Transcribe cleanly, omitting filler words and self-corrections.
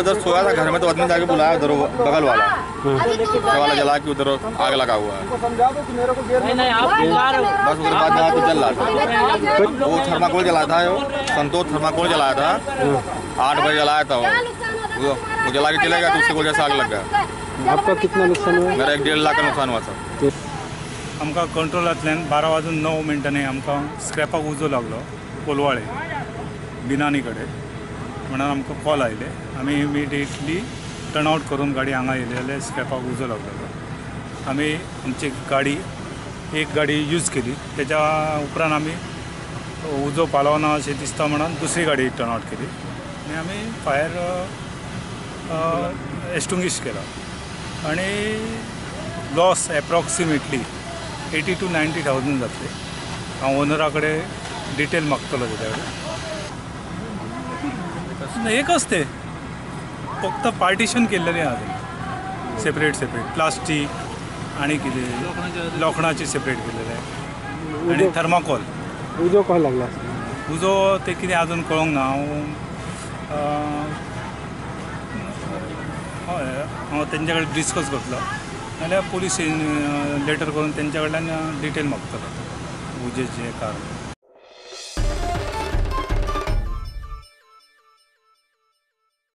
उधर सोया था घर में तो आदमी जाके बुलाया उधर बगल वाला वाला जला के उधर आग लगा हुआ है। बस उसके बाद में तो जल रहा था वो थर्माकोल जलाया था, वो संतोष थर्माकोल जलाया था, 8 बजे जलाया था वो जला के चले गया तो उसकी वजह से आग लग गया। आपका कितना नुकसान हुआ? मेरा 1.5 लाख का नुकसान हुआ सर। आमकां कंट्रोलांतल्यान 12:09 आमकां स्क्रॅपाक उजो लागलो कोलवाळे बिनानी कडेन म्हणून आमकां कॉल आयले। आमी इमिडिएटली टर्न आवट करून गाडी हांगा येयली जाल्यार स्क्रॅपाक उजो लागलो। आमी आमची गाडी एक गाडी यूज केली, तेच्या उपरांत आमी उजो पालोवना अशें दिसता म्हणून दुसरी गाडी टर्न आवट केली आनी आमी फायर एक्सटिंग्विश केला आनी लॉस एप्रॉक्सिमेटली 80,000 to 90,000 जातले। हांव ओनरा कडेन डिटेल मागतलो तेच्या कडेन। एकच ते फक्त पार्टिशन केल्लेलें आहा, सेपरेट सेपरेट प्लास्टीक आनी कितें लोखणाचे सेपरेट केलेलें आनी थर्माकोल। उजो कसो लागला? उजो ते कितें आजून कळोंक ना। हांव हय हांव तेंच्या कडेन डिस्कस करतलो नाल्यार पोलीस लेटर करून तेंच्या कडल्यान डिटेल मागतलो उजेचें कारण।